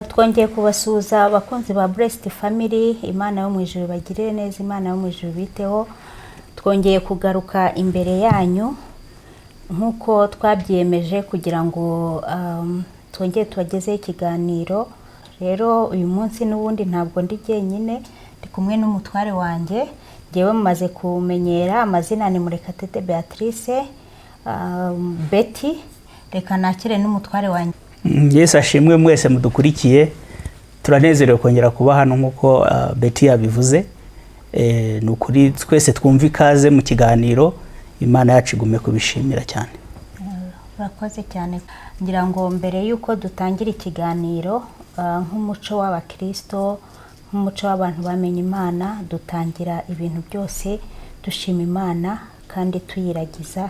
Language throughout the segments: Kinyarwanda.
Twongeye kubasuhuza, abakunzi ba Blessed Family. Imana yo mu ijuru bagirire neza, Imana yo mu ijuru biteho. Twongeye kugaruka imbere yanyu nk'uko twabyiyemeje kugira ngo twongere tubagezeho ikiganiro. Rero uyu munsi n'ubundi ntabwo ndi jyenyine, ndi kumwe n'umutware wanjye. Ngewe mumaze kumenyera amazina, ni Murekatete Beatrice, Betty. Reka nakire n'umutware wanjye. Yesu ashimwe mwese mudukurikiye. Turanezerewe kongera kuba hano nk'uko Betty yabivuze. Ni ukuri twese twumva ikaze mu kiganiro. Imana yacu igume kubishimira cyane. Urakoze cyane. Ngira ngo mbere y'uko dutangira ikiganiro, nk'umuco w'abakirisito, nk'umuco w'abantu bamenya Imana, dutangira ibintu byose dushima Imana kandi tuyiragiza,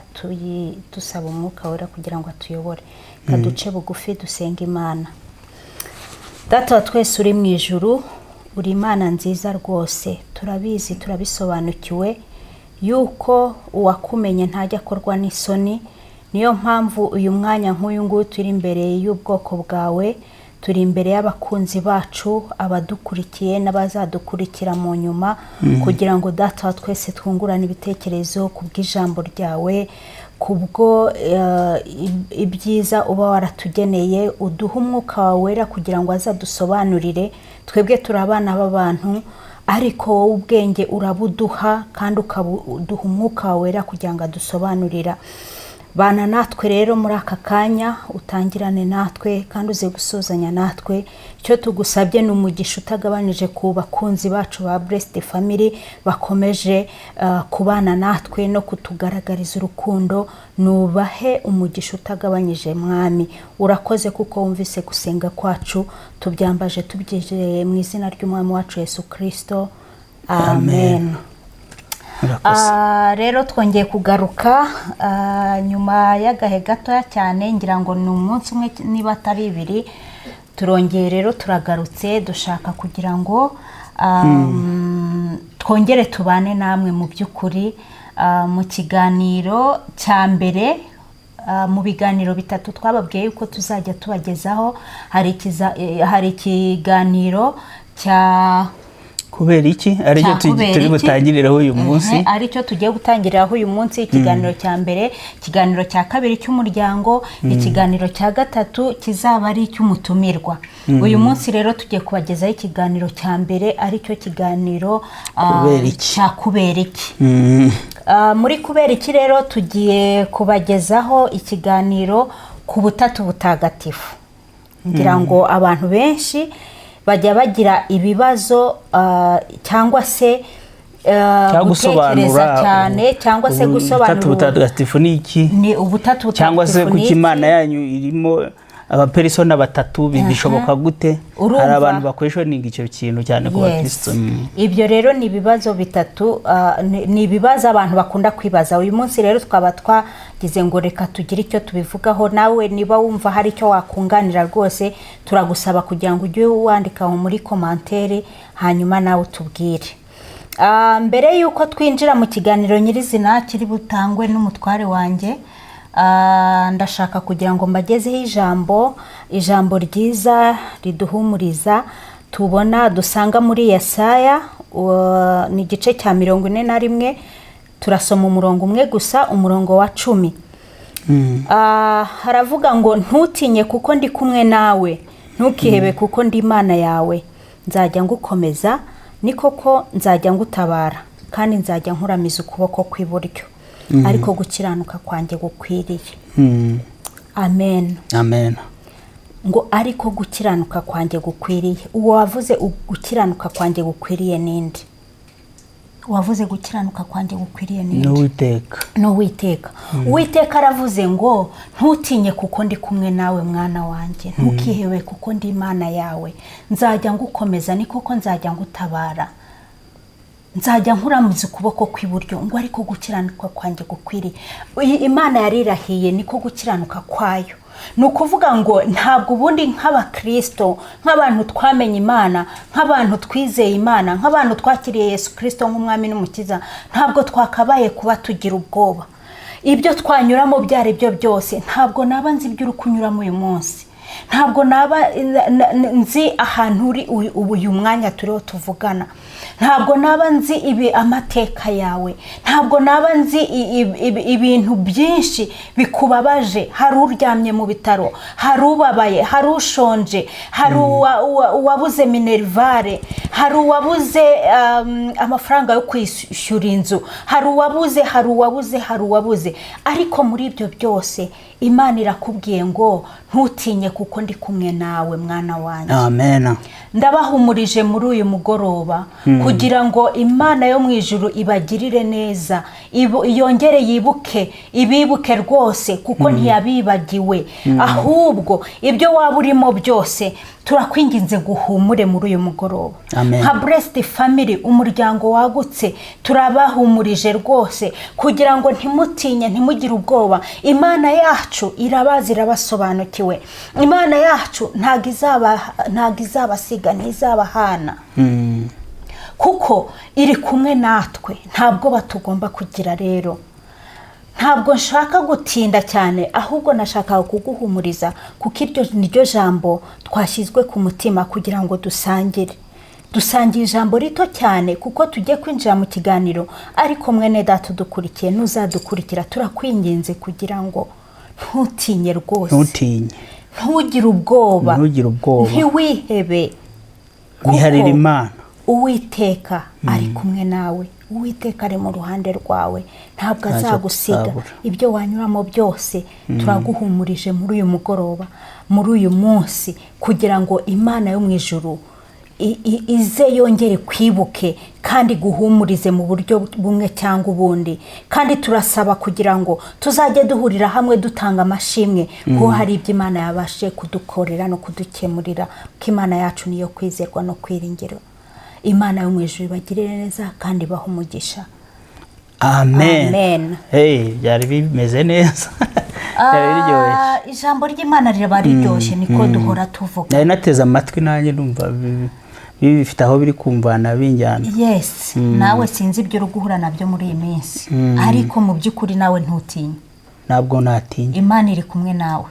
dusaba Umwuka Wera kugira ngo atuyobore. Reka duce bugufi dusenga Imana. Data wa twese uri mu ijuru, uri Imana nziza rwose. Turabizi, turabisobanukiwe yuko uwakumenye ntajya akorwa n'isoni. Niyo mpamvu uyu mwanya nk'uyu nguyu turi imbere y'ubwoko bwawe, turi imbere y'abakunzi bacu, abadukurikiye n'abazadukurikira mu nyuma, kugira ngo Data wa twese twungurane ibitekerezo ku bw'ijambo ryawe, kubwo ibyiza uba waratugeneye. Uduhe Umwuka wawe Wera kugira ngo azadusobanurire. Twebwe turi abana b'abantu, ariko wowe ubwenge urabuduha kandi ukabuduha Umwuka wawe Wera kugira ngo adusobanurira. Bana natwe rero muri aka kanya, utangirane natwe kandi uze gusozanya natwe. Icyo tugusabye ni umugisha utagabanije ku bakunzi bacu ba Blessed Family bakomeje kubana natwe no kutugaragariza urukundo. Nubahe umugisha utagabanyije, Mwami. Urakoze kuko wumvise gusenga kwacu. Tubyambaje tubyizeye mu izina ry'Umwami wacu Yesu Kirisito, amen. Murakoze. Rero twongeye kugaruka nyuma y'agahe gatoya cyane, ngira ngo ni umunsi umwe niba atari ibiri. Turongeye rero turagarutse, dushaka kugira ngo twongere tubane namwe mu by'ukuri mu kiganiro cya mbere mu biganiro bitatu twababwiye yuko tuzajya tubagezaho. Hari ikiganiro cya Kubera iki, aricyo Cya kubera turi iki? butangirireho uyu munsi. Aricyo tugiye gutangiriraho uyu munsi, ikiganiro cya mbere, ikiganiro cya kabiri cy'umuryango, ikiganiro cya gatatu kizaba ari icy'umutumirwa. Uyu munsi rero tugiye kubagezaho ikiganiro cya mbere, aricyo kiganiro Kubera iki? cya kubera iki. Muri kubera iki rero tugiye kubagezaho ikiganiro ku Butatu Butagatifu. Ngira ngo abantu benshi bajya bagira ibibazo cyangwa se cyangwa gutekereza gusobanura cyane, cyangwa se gusobanura Ubutatu Butagatifu ni iki? Ni Ubutatu Cyangwa se Butagatifu ni kuki iki? Imana yanyu irimo abaperisona batatu, bishoboka gute? Urumva? Hari abantu baquestioninga icyo kintu cyane ku bakristo. Ibyo rero ni ibibazo bitatu, ni ibibazo abantu bakunda kwibaza. Uyu munsi rero twaba twagize ngo reka tugire icyo tubivugaho. Nawe niba wumva hari icyo wakunganira, rwose turagusaba kugira ngo ujye wandika aho muri commentaire, hanyuma nawe utubwire. Mbere y'uko twinjira mu kiganiro nyirizina kiri butangwe n'umutware wanjye, ndashaka kugira ngo mbagezeho ijambo ryiza riduhumuriza, tubona dusanga muri Yesaya, ni igice cya 41. Turasoma umurongo umwe gusa, umurongo wa 10. Haravuga ngo: "Ntutinye kuko ndi kumwe nawe, ntukihebe kuko ndi Imana yawe. Nzajya ngukomeza, ni koko nzajya ngutabara, kandi nzajya nkuramiza ukuboko kw'iburyo, ariko gukiranuka kwanjye gukwiriye." Amen. Amen. Ngo ariko gukiranuka kwanjye gukwiriye. Uwo wavuze gukiranuka kwanjye gukwiriye ninde? Wavuze gukiranuka kwanjye gukwiriye ninde? N'Uwiteka. Ni Uwiteka. Uwiteka aravuze ngo: "Ntutinye kuko ndi kumwe nawe, mwana wanjye. Ntukihebe kuko ndi Imana yawe. Nzajya ngukomeza, ni koko nzajya ngutabara." Nzajya nkuramuza ukuboko kw'iburyo, ngo ariko gukiranuka kwanjye gukwiriye. Iyi Imana yarirahiye, niko gukiranuka kwayo. Ni ukuvuga ngo ntabwo ubundi nk'abakirisito, nk'abantu twamenye Imana, nk'abantu twizeye Imana, nk'abantu twakiriye Yesu Kirisito nk'umwami n'umukiza, ntabwo twakabaye kuba tugira ubwoba. Ibyo twanyuramo ibyo ari byo byose, ntabwo naba nzi ibyo uri kunyuramo uyu munsi, ntabwo naba nzi ahantu uri uyu mwanya turiho tuvugana, ntabwo naba nzi ibi amateka yawe, ntabwo naba nzi ibintu byinshi bikubabaje. Hari uryamye mu bitaro, hari ubabaye, hari ushonje, hari uwabuze minerval, hari uwabuze amafaranga yo kwishyura inzu, hari uwabuze, hari uwabuze, hari uwabuze. Ariko muri ibyo byose Imana irakubwiye ngo ntutinye, kuko ndi kumwe nawe, mwana wanjye. Amen. Ndabahumurije muri uyu mugoroba kugira ngo Imana yo mu ijuru ibagirire neza, yongere yibuke, ibibuke rwose, kuko ntiyabibagiwe. Ahubwo ibyo waba urimo byose, turakwinginze ngo uhumure muri uyu mugoroba. Amen. Nka Blessed Family, umuryango wagutse, turabahumurije rwose kugira ngo ntimutinye, ntimugire ubwoba. Imana yacu irabazi, irabasobanukiwe. Imana yacu ntabwo izabasiga, ntizabahana, kuko iri kumwe natwe. Ntabwo batugomba kugira. Rero ntabwo nshaka gutinda cyane, ahubwo nashakaga kuguhumuriza, kuko iryo ni ryo jambo twashyizwe ku mutima kugira ngo dusangire. Dusangiye ijambo rito cyane kuko tugiye kwinjira mu kiganiro. Ariko mwene data udukurikiye, nuzadukurikira, turakwinginze kugira ngo ntutinye rwose. Ntutinye. Ntugire ubwoba. Ntugire ubwoba. Ntiwihebe. Wiharira Kuko Imana. Uwiteka ari kumwe nawe, Uwiteka ari mu ruhande rwawe, ntabwo Ntacyo azagusiga. tuzabura. Ibyo wanyuramo byose, turaguhumurije muri uyu mugoroba, muri uyu munsi, kugira ngo Imana yo mu ijuru ize yongere kwibuke kandi guhumurize mu buryo bumwe cyangwa ubundi. Kandi turasaba kugira ngo tuzajye duhurira hamwe dutanga amashimwe ko hari ibyo Imana yabashije kudukorera no kudukemurira, ko Imana yacu niyo kwizerwa no kwiringirwa. Imana yo mu ijuru ibagirire neza kandi ibahe umugisha. Amen. Amen. Hey, byari bimeze neza, byari biryoshye. Ijambo ry'Imana riba riryoshye, niko duhora tuvuga. Nari nateze amatwi nanjye numva bifite aho biri kumvana binjyana. Yes, nawe sinzi ibyo uri guhura nabyo muri iyi minsi, ariko mu by'ukuri nawe ntutinye. Ntabwo natinya. Imana iri kumwe nawe.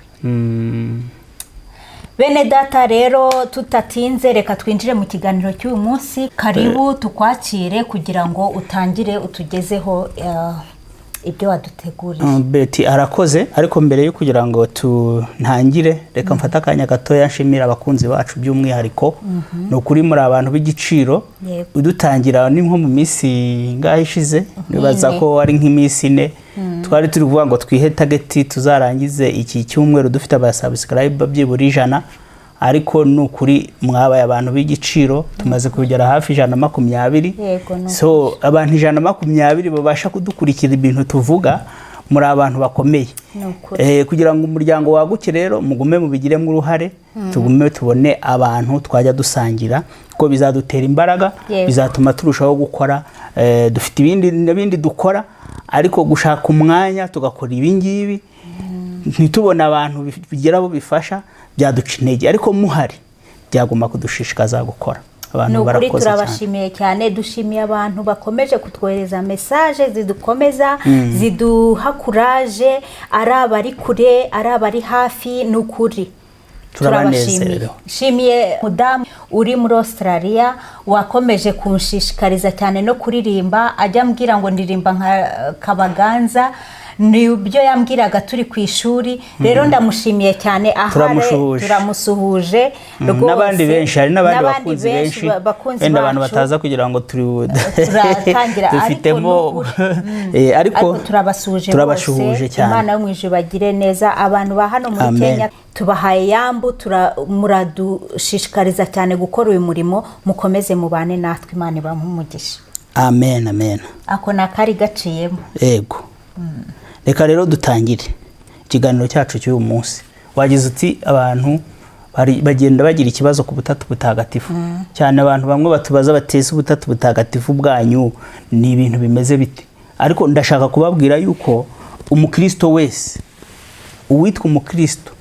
Bene data rero, tutatinze, reka twinjire mu kiganiro cy'uyu munsi. Karibu, tukwakire kugira ngo utangire utugezeho ibyo waduteguriye. Betty arakoze, ariko mbere yo kugira ngo tuntangire, reka mfate akanya gatoya nshimira abakunzi bacu by'umwihariko. Ni ukuri muri abantu b'igiciro. Udutangira ni nko mu minsi ngaho ishize, nibaza Nk'ine. ko ari nk'iminsi 4, twari turi kuvuga ngo twihe target tuzarangize iki cyumweru dufite abasubscribe byibura 100. Ariko ni ukuri mwabaye abantu b'igiciro, tumaze kugera hafi 120. Yego, ni So abantu 120 babasha kudukurikira ibintu tuvuga, muri abantu bakomeye. Ni ukuri. Kugira ngo umuryango waguke rero, mugume mubigiremo uruhare, tugume tubone abantu twajya dusangira, kuko bizadutera imbaraga, bizatuma turushaho gukora. Dufite ibindi n'ibindi dukora, ariko gushaka umwanya tugakora ibi ngibi ntitubone abantu bigira abo bifasha, byaduca intege. Ariko muhari byagomba kudushishikaza gukora. Abantu Ni ukuri. barakoze cyane. Turabashimiye cyane. Dushimiye abantu bakomeje kutwohereza message zidukomeza, ziduha courage, ari abari kure, ari abari hafi, ni ukuri turabashimiye. Turabanezerewe. Nshimiye mudamu uri muri Australia wakomeje kunshishikariza cyane no kuririmba, ajya ambwira ngo ndirimba nka Kabaganza. Nibyo yambwiraga turi ku ishuri. Rero ndamushimiye cyane ahari. Turamushuhuje. Turamusuhuje rwose. N'abandi benshi, hari n'abandi bakunzi benshi, bakunzi wenda abantu bacu. bataza kugira ngo turi Turatangira, ariko dufitemo ni ukuri. Ariko Ariko turabasuhuje turabashuhuje bose. cyane. Imana yo mu ijuru bagire neza. Abantu ba hano muri Amen. Kenya tubahaye yambu, muradushishikariza cyane gukora uyu murimo. Mukomeze mubane natwe, Imana ibahe umugisha. Amen, amen. Ako ni akari gaciyemo. Yego, reka rero dutangire ikiganiro cyacu cy'uyu munsi. Wagize uti abantu Bagenda bagira ikibazo ku Butatu Butagatifu cyane. Abantu bamwe batubaza batese Ubutatu Butagatifu bwanyu ni ibintu bimeze bite? Ariko ndashaka kubabwira yuko umukristo wese, uwitwa umukristo,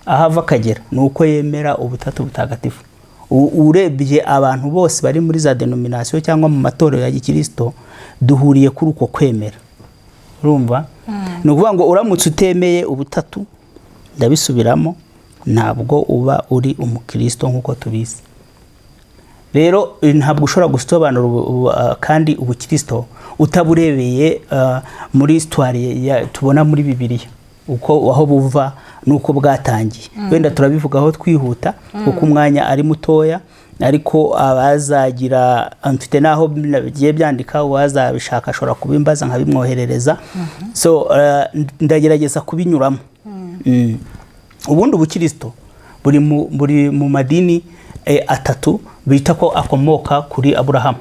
aho ava akagera, ni uko yemera Ubutatu Butagatifu. Urebye abantu bose bari muri za denomination cyangwa mu matorero ya gikristo, duhuriye kuri uko kwemera. Urumva, ni ukuvuga ngo uramutse utemeye Ubutatu, ndabisubiramo, ntabwo uba uri umukristo nk'uko tubizi. Rero ntabwo ushobora gusobanura kandi ubukristo utaburebeye muri histoire tubona muri Bibiliya, uko aho buva n'uko bwatangiye. Wenda turabivugaho twihuta kuko umwanya ari mutoya, ariko abazagira, mfite n'aho bigiye byandika, uwazabishaka ashobora kubimbaza nkabimwoherereza. So ndagerageza kubinyuramo. Ubundi ubukristo buri mu madini atatu bita ko akomoka kuri Aburahamu.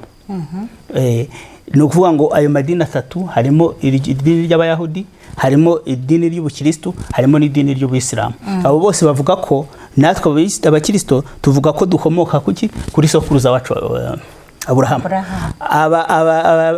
Ni ukuvuga ngo ayo madini atatu harimo idini ry'Abayahudi, harimo idini ry'ubukristo, harimo n'idini ry'Ubuyisilamu. Abo bose bavuga ko natwe abakirisito tuvuga ko dukomoka kuki? Kuri sokuruza wacu Aburahamu. Aburahamu.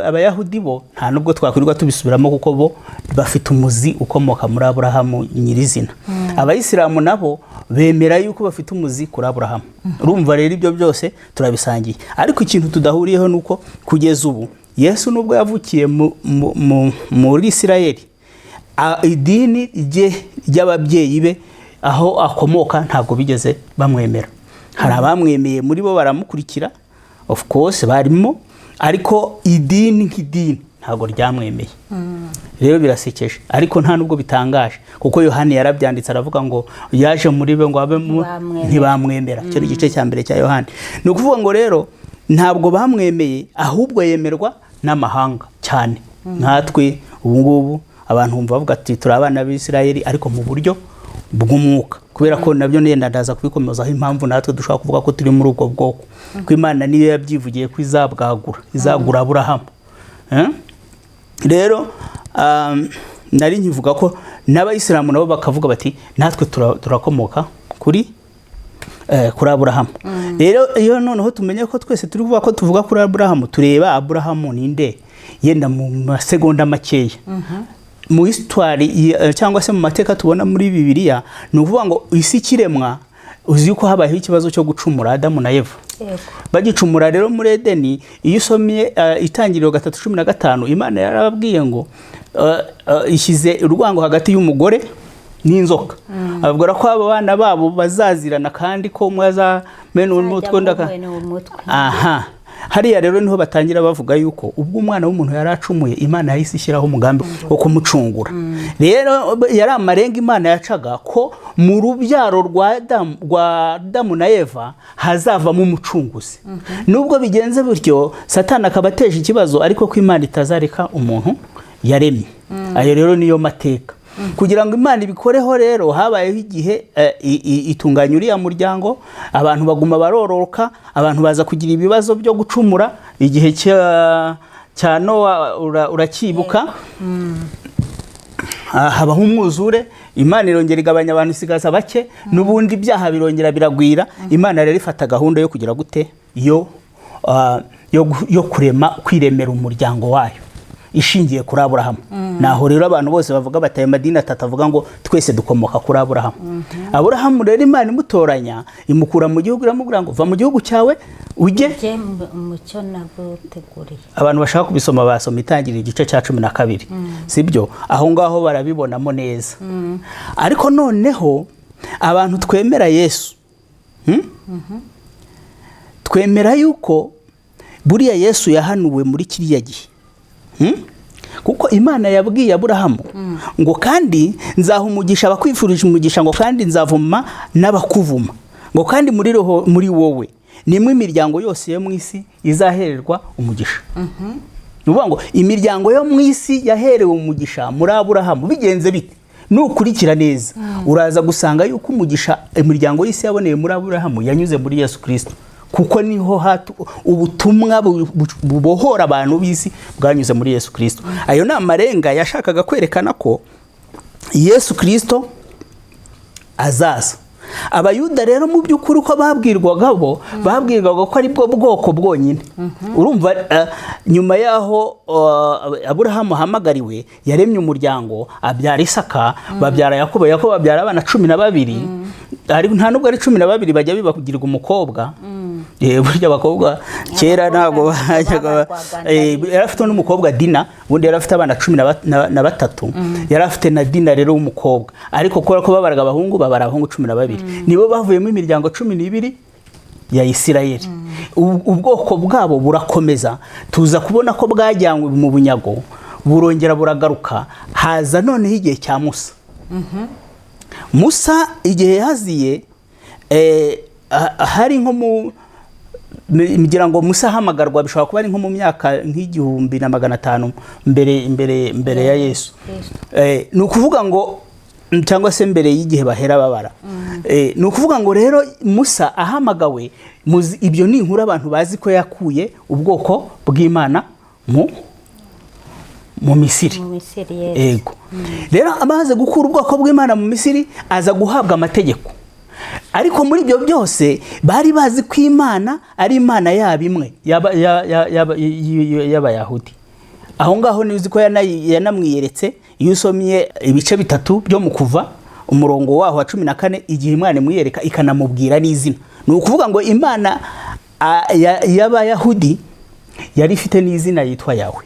Abayahudi bo nta nubwo twakwirirwa tubisubiramo, kuko bo bafite umuzi ukomoka muri Aburahamu nyirizina. Abayisilamu nabo bemera yuko bafite umuzi kuri Aburahamu. Urumva rero, ibyo byose turabisangiye, ariko ikintu tudahuriyeho ni uko kugeza ubu Yesu, nubwo yavukiye muri Isirayeli, idini rye ry'ababyeyi be aho akomoka ntabwo bigeze bamwemera. Hari abamwemeye muri bo baramukurikira, of course barimo, ariko idini nk'idini ntabwo ryamwemeye. Rero birasekeje, ariko nta nubwo bitangaje, kuko Yohani yarabyanditse, aravuga ngo yaje muri be ngo abe Ntibamwemera. Ntibamwemera. Icyo ni igice cya mbere cya Yohani. Ni ukuvuga ngo rero ntabwo bamwemeye, ahubwo yemerwa n'amahanga cyane nkatwe. Ubu ngubu abantu bumva bavuga ati turi abana b'Isirayeli, ariko mu buryo bw'umwuka, kubera ko nabyo nenda ndaza kubikomezaho, impamvu natwe dushobora kuvuga ko turi muri ubwo bwoko, ko Imana niyo yabyivugiye ko izabwagura, izagura Aburahamu. Eh? Rero nari nkivuga ko n'Abayisilamu nabo bakavuga bati natwe turakomoka kuri Aburahamu. Rero iyo noneho tumenye ko twese turi kuvuga ko tuvuga kuri Aburahamu, tureba Aburahamu ninde, yenda mu masegonda makeya, mu histoire cyangwa se mu mateka tubona muri Bibiliya. Ni ukuvuga ngo isi ikiremwa, uzi yuko habayeho ikibazo cyo gucumura, Adamu na Eva bagicumura. Rero muri Edeni, iyo usomye Itangiriro 3:15, Imana yarababwiye ngo ishyize urwango hagati y'umugore n'inzoka, ababwira ko abo bana babo bazazirana, kandi ko umwe azamena umutwe undi Azajya umutwe. Aha hariya rero niho batangira bavuga yuko ubwo umwana w'umuntu yari acumuye, Imana yahise ishyiraho umugambi wo kumucungura. Rero yari amarenga Imana yacaga ko mu rubyaro rwa Adamu na Eva hazavamo umucunguzi. Nubwo bigenze bityo, Satani akaba ateje ikibazo, ariko ko Imana itazareka umuntu yaremye. Ayo rero niyo mateka. Kugira ngo Imana ibikoreho rero, habayeho igihe itunganya uriya muryango, abantu baguma barororoka, abantu baza kugira ibibazo byo gucumura. Igihe cya Nowa urakibuka, habaho umwuzure, Imana irongera igabanya abantu, isigaza bake, n'ubundi ibyaha birongera biragwira. Imana rero ifata gahunda yo kugira gute? Yo kurema, kwiremera umuryango wayo ishingiye kuri Aburahamu. Naho rero abantu bose bavuga bati ayo madini atatu avuga ngo twese dukomoka kuri Aburahamu. Aburahamu rero Imana imutoranya, imukura mu gihugu, iramubwira ngo va mu gihugu cyawe ujye Ujye mu cyo naguteguriye. Abantu bashaka kubisoma basoma Itangiriro igice cya 12, sibyo? Aho ngaho barabibonamo neza. Ariko noneho abantu twemera Yesu, Twemera yuko buriya Yesu yahanuwe muri kiriya gihe, Kuko Imana yabwiye Aburahamu ngo kandi nzaha umugisha abakwifurije umugisha, ngo kandi nzavuma n'abakuvuma, ngo kandi muri roho, muri wowe nimwe imiryango yose yo mu isi izahererwa umugisha. Ni ukuvuga ngo imiryango yo mu isi yaherewe umugisha muri Aburahamu. Bigenze bite? Nukurikira neza, uraza gusanga yuko umugisha imiryango y'isi yaboneye muri Aburahamu yanyuze muri Yesu Kirisito, kuko niho ubutumwa bubohora abantu b'isi bwanyuze muri Yesu Kirisito. Ayo ni amarenga yashakaga kwerekana ko Yesu Kirisito azaza. Abayuda rero mu by'ukuri uko babwirwaga, bo babwirwaga ko ari bwo bwoko bwonyine. Urumva, nyuma y'aho Aburahamu ahamagariwe, yaremye umuryango, abyara Isaka, babyara Yakobo, Yakobo abyara abana 12. Nta nubwo ari 12, bajya bibagirwa umukobwa. Burya abakobwa kera ntabwo bajyaga babarwaga. Yari afite n'umukobwa Dina. Ubundi yari afite abana 13, yari afite na Dina rero w'umukobwa, ariko kubera ko babaraga abahungu, babara abahungu 12, nibo bavuyemo imiryango 12 ya Isirayeli. Ubwoko bwabo burakomeza, tuza kubona ko bwajyanywe mu bunyago, burongera buragaruka, haza noneho igihe cya Musa. Musa igihe yaziye, hari nko mu ngira ngo Musa ahamagarwa bishobora kuba ari nko mu myaka nk'1500 mbere ya Yesu. Kristo. Ni ukuvuga ngo cyangwa se mbere y'igihe bahera babara. Ni ukuvuga ngo rero Musa ahamagawe, ibyo ni inkuru abantu bazi ko yakuye ubwoko bw'Imana mu Misiri. Mu Misiri, yes. Ego. Rero amaze gukura ubwoko bw'Imana mu Misiri, aza guhabwa amategeko. Ariko muri ibyo byose bari bazi ko Imana ari Imana yabo imwe y'Abayahudi. Aho ngaho nizi ko yanamwiyeretse. Iyo usomye ibice bitatu byo mu Kuva, umurongo waho wa 14, igihe Imana imwiyereka ikanamubwira n'izina, ni ukuvuga ngo Imana y'Abayahudi yari ifite n'izina yitwa Yawe.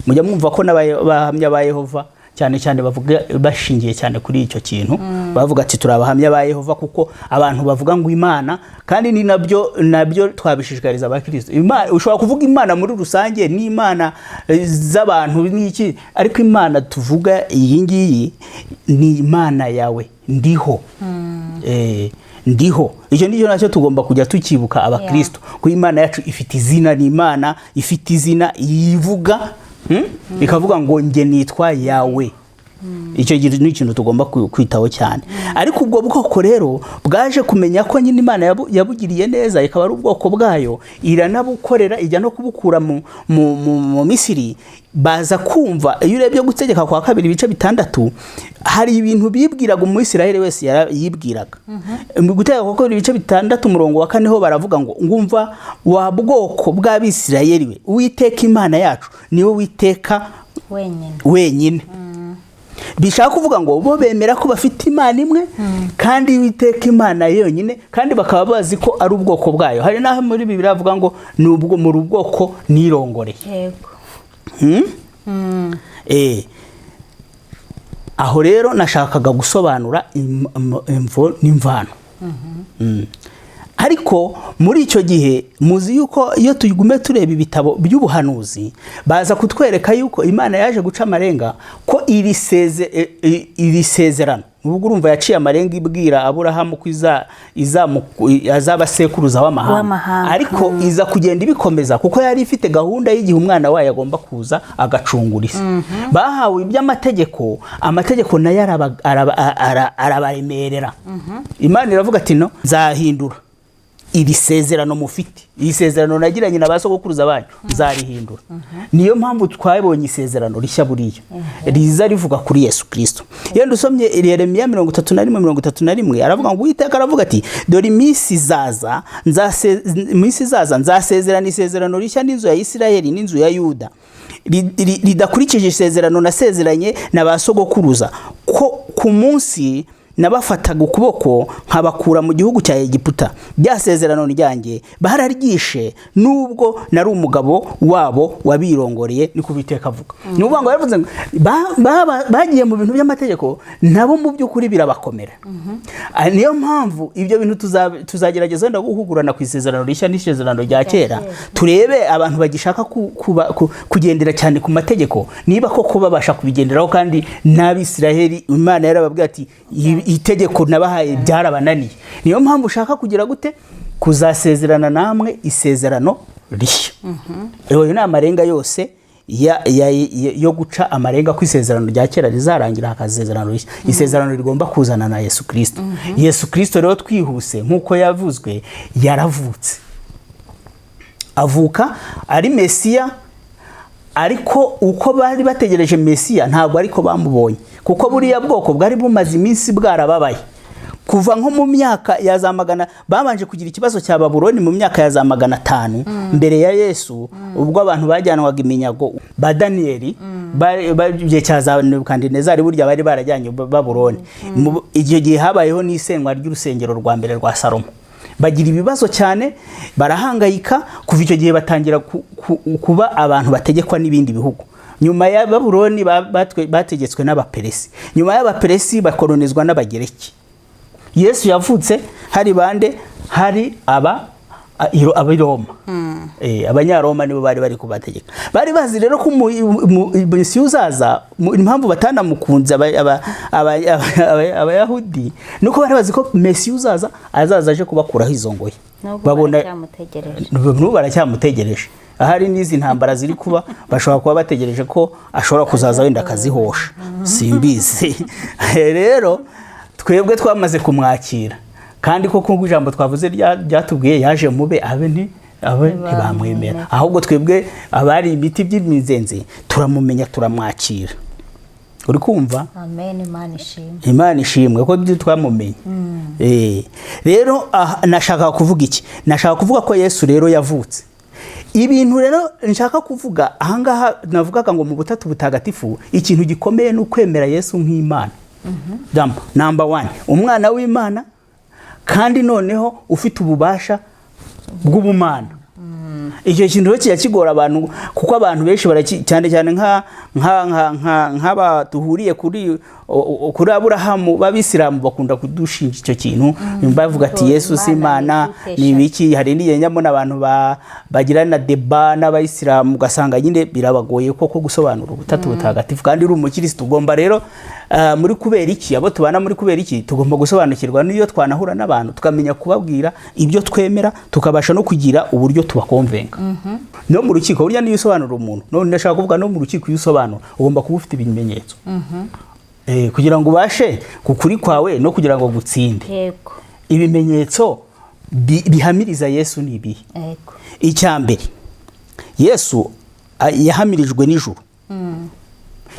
Mujya mwumva ko n'abahamya ba Yehova cyane cyane bavuga bashingiye cyane kuri icyo kintu, bavuga ati turi abahamya ba Yehova, kuko abantu bavuga ngo Imana, kandi ni nabyo twabishishikariza abakristo. Ushobora kuvuga Imana muri rusange n'imana z'abantu n'iki, ariko Imana tuvuga iyi ngiyi ni Imana yawe ndiho. Ndiho, icyo nicyo nacyo tugomba kujya tukibuka abakristo, ko Imana yacu ifite izina, ni Imana ifite izina yivuga, Ikavuga ngo njye nitwa Yawe. Icyo ni ikintu tugomba kwitaho cyane. Ariko ubwo bwoko rero bwaje kumenya ko nyine Imana yabugiriye neza, ikaba ari ubwoko bwayo, iranabukorera, ijya no kubukura mu Misiri. Baza kumva, iyo urebye Gutegeka kwa Kabiri ibice 6, hari ibintu bibwiraga, Umwisirayeli wese yibwiraga. Mu Gutegeka kwa Kabiri ibice 6 umurongo wa 4 ho baravuga ngo ngumva wa bwoko bw'Abisirayeli we, Uwiteka Imana yacu niwe Witeka wenyine. Wenyine. Bishaka kuvuga ngo bo bemera ko bafite Imana imwe kandi Uwiteka Imana yonyine, kandi bakaba bazi ko ari ubwoko bwayo. Hari n'aho muri Bibiliya bavuga ngo ni ubwo muri ubwoko nirongoreye. Aho rero nashakaga gusobanura imvo n'imvano. Ariko muri icyo gihe muzi yuko iyo tugume tureba ibitabo by'ubuhanuzi, baza kutwereka yuko Imana yaje guca amarenga ko iri sezerano, nubwo urumva yaciye amarenga ibwira Aburahamu ko azaba sekuruza w'amahanga, W'amahanga. ariko iza kugenda ibikomeza kuko yari ifite gahunda y'igihe umwana wayo agomba kuza agacungura isi. Bahawe iby'amategeko, amategeko nayo arabaremerera. Imana iravuga ati no, nzahindura iri sezerano mufite, iri sezerano nagiranye na ba sogokuruza banyu, nzarihindura. Niyo mpamvu twabonye isezerano rishya, buriya riza rivuga kuri Yesu Kirisito. Iyo dusomye Yeremiya 31 31, aravuga ngo Uwiteka aravuga ati dore iminsi izaza nzasezerana isezerano rishya n'inzu ya Isirayeli n'inzu ya Yuda, ridakurikije isezerano nasezeranye na ba sogokuruza, ko ku munsi nabafataga ukuboko nkabakura mu gihugu cya Egiputa. Rya sezerano ryanjye bararyishe, nubwo nari umugabo wabo wabirongoreye, niko Uwiteka avuga. Ni ukuvuga ngo yaravuze ngo bagiye mu bintu by'amategeko, nabo mu by'ukuri birabakomera. Niyo mpamvu ibyo bintu tuzagerageza wenda guhugurana ku isezerano rishya n'isezerano rya kera, turebe abantu bagishaka kugendera cyane ku mategeko niba koko babasha kubigenderaho. Kandi n'Abisiraheli Imana yarababwiye ati itegeko nabahaye byarabananiye, niyo mpamvu ushaka kugira gute kuzasezerana namwe isezerano rishya. Ayo ni amarenga yose yo guca amarenga ku isezerano rya kera rizarangira hakaza isezerano rishya, isezerano rigomba kuzana na Yesu Kirisito. Yesu Kirisito rero twihuse, nk'uko yavuzwe, yaravutse, avuka ari Mesiya, ariko uko bari bategereje Mesiya ntabwo ariko bamubonye, kuko buriya bwoko bwari bumaze iminsi bwarababaye. Kuva nko mu myaka ya za magana, babanje kugira ikibazo cya Babuloni mu myaka ya za 500 mbere ya Yesu, ubwo abantu bajyanwaga iminyago ba Daniyeli, igihe cya za Nebukadinezari, burya bari barajyanye Babuloni. Icyo gihe habayeho n'isenywa ry'urusengero rwa mbere rwa Salomo, bagira ibibazo cyane, barahangayika. Kuva icyo gihe batangira kuba abantu bategekwa n'ibindi bihugu. Nyuma ya Babuloni bategetswe n'Abaperesi, nyuma y'Abaperesi bakolonizwa n'Abagereki. Yesu yavutse hari bande? Hari aba ab'i Roma. Abanyaroma nibo bari bari kubategeka. Bari bazi rero ko Mesiya uzaza, impamvu batanamukunze Abayahudi nuko bari bazi ko Mesiya uzaza azaza aje kubakuraho izo ngoyi. N'ubu Babona baracyamutegereje. N'ubu baracyamutegereje. Ahari n'izi ntambara ziri kuba, bashobora kuba bategereje ko ashobora kuzaza wenda akazihosha, simbizi. Rero twebwe twamaze kumwakira, kandi koko nk'uko ijambo twavuze ryatubwiye, yaje mube abe nti abe ntibamwemera. Ahubwo twebwe abari ibiti by'imizenzi turamumenya, turamwakira. Uri kumva? Amen, Imana ishimwe. Imana ishimwe ko ibyo twamumenye. Rero aha, nashaka kuvuga iki? Nashaka kuvuga ko Yesu rero yavutse. Ibintu rero nshaka kuvuga ahangaha, navugaga ngo mu Butatu Butagatifu ikintu gikomeye ni ukwemera Yesu nk'Imana. Number one, umwana w'Imana, kandi noneho ufite ububasha bw'ubumana. Icyo kintu rero kijya kigora abantu, kuko abantu benshi cyane cyane nk'aba duhuriye kuri Aburahamu b'Abisilamu, bakunda kudushinja icyo kintu, bavuga ati Yesu si Imana, ni ibiki. Hari n'igihe njya mbona abantu bagirana débat n'Abayisilamu, ugasanga nyine birabagoye koko gusobanura Ubutatu Butagatifu kandi uri umukirisitu. Ugomba rero muri kubera iki abo tubana, muri kubera iki tugomba gusobanukirwa n'iyo twanahura n'abantu, tukamenya kubabwira ibyo twemera, tukabasha no kugira uburyo tubakonvenga no mu rukiko. Burya niyo usobanura umuntu, none ndashaka kuvuga no mu rukiko, iyo usobanura ugomba kuba ufite ibimenyetso kugira ngo ubashe ku kuri kwawe no kugira ngo gutsinde. Ibimenyetso bihamiriza Yesu ni ibihe? Icya mbere, Yesu yahamirijwe n'ijuru.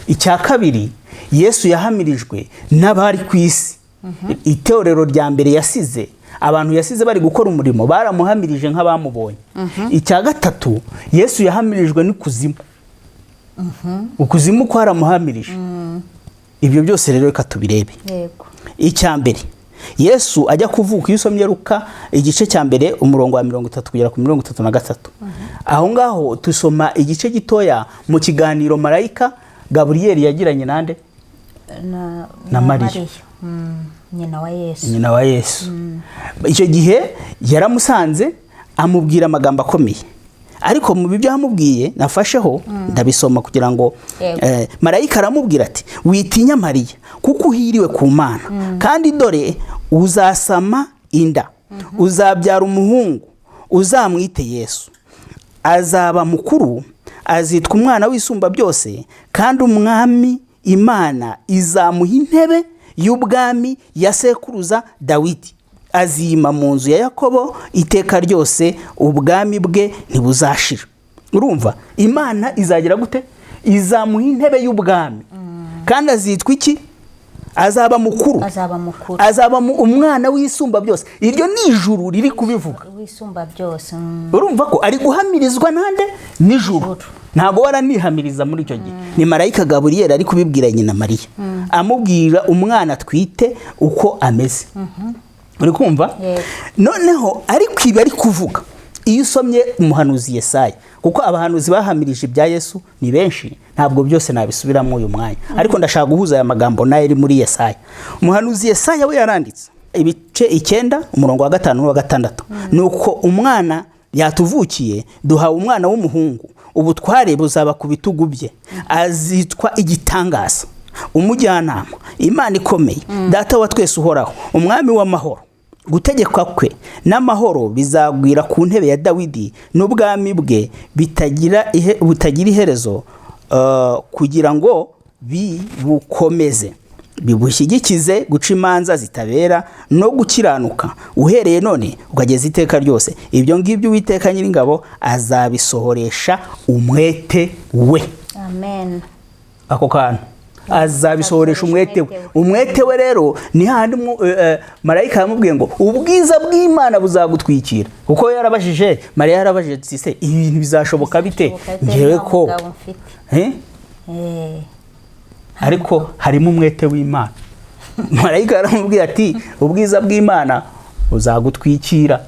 Icya kabiri, Yesu yahamirijwe n'abari ku isi. Itorero rya mbere yasize, abantu yasize bari gukora umurimo, baramuhamirije nk'abamubonye. Icya gatatu, Yesu yahamirijwe n'ikuzimu. Ukuzimu kwaramuhamirije. Ibyo byose rero reka tubirebe. Icya mbere, Yesu ajya kuvuka, iyo usomye Luka igice cya mbere, umurongo wa 30 kugera ku 33, aho ngaho dusoma igice gitoya mu kiganiro marayika Gaburiyeli yagiranye nande? Na Mariya. Nyina wa Yesu. Nyina wa Yesu. Icyo gihe yaramusanze, amubwira amagambo akomeye, ariko mu byo yamubwiye nafasheho ndabisoma kugira ngo marayika aramubwira ati: "Witinya Mariya, kuko uhiriwe ku Mana. Kandi dore uzasama inda, uzabyara umuhungu, uzamwite Yesu. Azaba mukuru, azitwa Umwana w'Isumba Byose, kandi Umwami Imana izamuha intebe y'ubwami ya sekuruza Dawidi. Azima mu nzu ya Yakobo iteka ryose, ubwami bwe ntibuzashira." Urumva, Imana izagira gute? Izamuha intebe y'ubwami. Kandi azitwa iki? Azaba mukuru. Azaba mukuru. Azaba Umwana w'Isumba Byose. Iryo ni ijuru riri kubivuga. Wisumba Byose. Urumva ko ari guhamirizwa nande? Nijuru. Ntabwo waranihamiriza muri icyo gihe. Ni marayika Gaburiyeli ari kubibwira nyina Mariya, amubwira umwana atwite uko ameze. Uri kumva? Yego. Noneho ariko ibi ari kuvuga, iyo usomye umuhanuzi Yesaya, kuko abahanuzi bahamirije ibya Yesu ni benshi, ntabwo byose nabisubiramo uyu mwanya, ariko ndashaka guhuza aya magambo nayo ari muri Yesaya. Umuhanuzi Yesaya we yaranditse ibice 9, umurongo wa 5 n'uwa 6: "Nuko umwana yatuvukiye, duhawe umwana w'umuhungu, ubutware buzaba ku bitugu bye, azitwa Igitangaza, Umujyanama, Imana Ikomeye, Data wa Twese Uhoraho, Umwami w'Amahoro. Gutegekwa kwe n'amahoro bizagwira ku ntebe ya Dawidi n'ubwami bwe butagira iherezo, kugira ngo bibukomeze, bibushyigikize guca imanza zitabera no gukiranuka, uhereye none ukageza iteka ryose. Ibyo ngibyo Uwiteka Nyiringabo azabisohoresha umwete we." Amen. Ako kantu. Azabisohoresha umwete we. Umwete we rero ni hahandi marayika yamubwiye ngo ubwiza bw'Imana buzagutwikira, kuko yarabajije Mariya, yarabajije ati: "Se ibi bintu bizashoboka bite?" Bizashoboka bite? Ngewe Nta ko mugabo mfite. Eh? Ariko harimo umwete w'Imana. Marayika yaramubwiye ati: "Ubwiza bw'Imana buzagutwikira."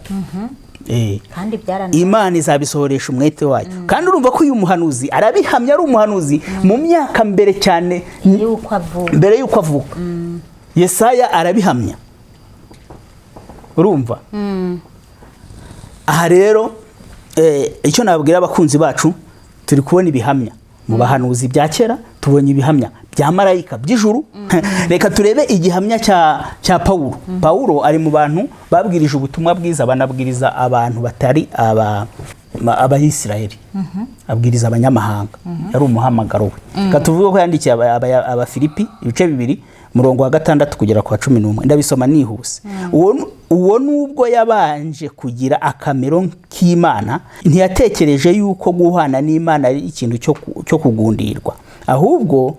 Kandi Imana izabisohoresha umwete wayo. Kandi urumva ko uyu muhanuzi arabihamya, ari umuhanuzi mu myaka mbere cyane yuko avuka. Mbere y'uko avuka. Yesaya arabihamya. Urumva aha rero, icyo nabwira abakunzi bacu, turi kubona ibihamya mu bahanuzi bya kera, tubonye ibihamya bya marayika by'ijuru. Reka turebe igihamya cya Pawulo. Pawulo ari mu bantu babwirije ubutumwa bwiza, banabwiriza abantu batari Abayisiraheli, abwiriza abanyamahanga, yari umuhamagaro we. Reka tuvuge ko yandikiye Abafilipi ibice 2, murongo wa 6 kugera ku wa 11. Ndabisoma nihuse. Uwo nubwo yabanje kugira akamero k'Imana, ntiyatekereje yuko guhana n'Imana ari ikintu cyo kugundirwa, ahubwo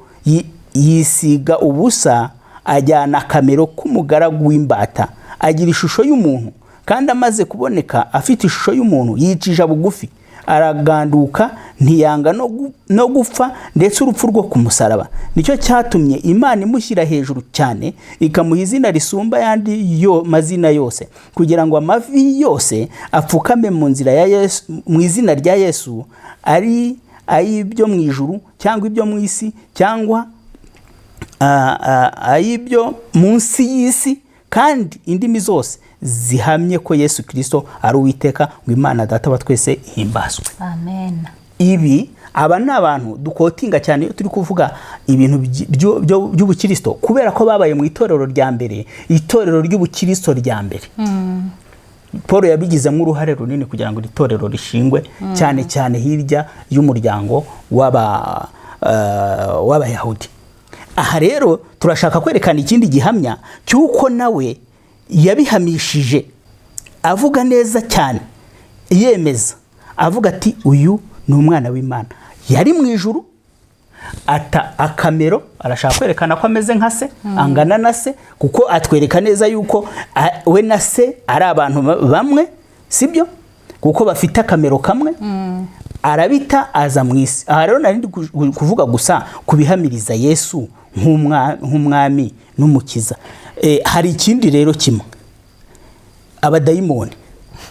yisiga ubusa, ajyana akamero k'umugaragu w'imbata, agira ishusho y'umuntu. Kandi amaze kuboneka afite ishusho y'umuntu, yicisha bugufi, araganduka, ntiyanga no gupfa, ndetse urupfu rwo ku musaraba. Nicyo cyatumye Imana imushyira hejuru cyane, ikamuha izina risumba ayandi yo mazina yose, kugira ngo amavi yose apfukame mu nzira ya Yesu, mu izina rya Yesu, ari ay'ibyo mu ijuru cyangwa ibyo mu isi cyangwa ay'ibyo munsi y'isi, kandi indimi zose zihamye ko Yesu Kirisito ari Uwiteka, ngo Imana Data wa twese ihimbazwe. Amen. Ibi, aba ni abantu duquotinga cyane iyo turi kuvuga ibintu by'ubukirisito, kubera ko babaye mu itorero rya mbere, itorero ry'ubukirisito rya mbere. Paul yabigizemo uruhare runini kugira ngo iri torero rishingwe, cyane cyane hirya y'umuryango w'Abayahudi. Aha rero turashaka kwerekana ikindi gihamya cy'uko nawe yabihamishije, avuga neza cyane, yemeza, avuga ati: "Uyu ni umwana w'Imana." Yari mu ijuru, ata akamero, arashaka kwerekana ko ameze nka se, angana na se, kuko atwereka neza yuko we na se ari abantu bamwe, sibyo? Kuko bafite akamero kamwe. Arabita, aza mu isi. Aha rero nari ndi kuvuga gusa kubihamiriza Yesu nk'umwami n'umukiza. Hari ikindi rero kimwe, abadayimoni.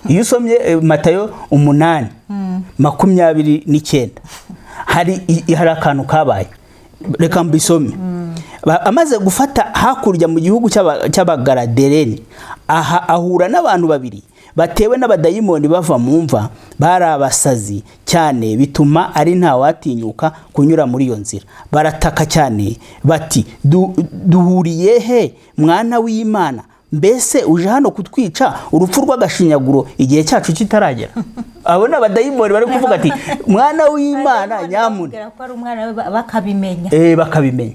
Iyo usomye Matayo 8:29, hari akantu kabaye. Reka mbisome. Amaze gufata hakurya mu gihugu cy'Abagaradereni, aha ahura n'abantu babiri batewe n'abadayimoni bava mu mva, bari abasazi cyane, bituma ari ntawatinyuka kunyura muri iyo nzira. Barataka cyane bati: "Duhuriye he, mwana w'Imana? Mbese uje hano kutwica urupfu rw'agashinyaguro igihe cyacu kitaragera?" Abo ni abadayimoni bari kuvuga ati: "Mwana w'Imana, nyamuna." Bakubwira ko ari umwana we, bakabimenya. Bakabimenya.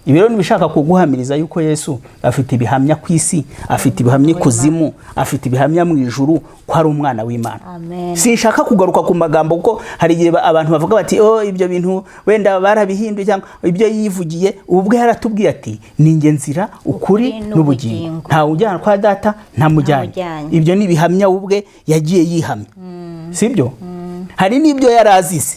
Ibi rero ntibishaka kuguhamiriza yuko Yesu afite ibihamya ku isi, afite ibihamya ikuzimu, afite ibihamya mu ijuru ko ari umwana w'Imana. Amen. Sinshaka kugaruka ku magambo, kuko hari igihe abantu bavuga bati: "Oh, ibyo bintu wenda barabihinduye," cyangwa ibyo yivugiye ubwe. Yaratubwiye ati: "Ni njye nzira, ukuri ukuri n'ubugingo, n'ubugingo. Ntawe ujyana kwa Data ntamujyanye." Ntamujyanye. Ibyo ni ibihamya ubwe yagiye yihamya, sibyo? Hari n'ibyo yari azize,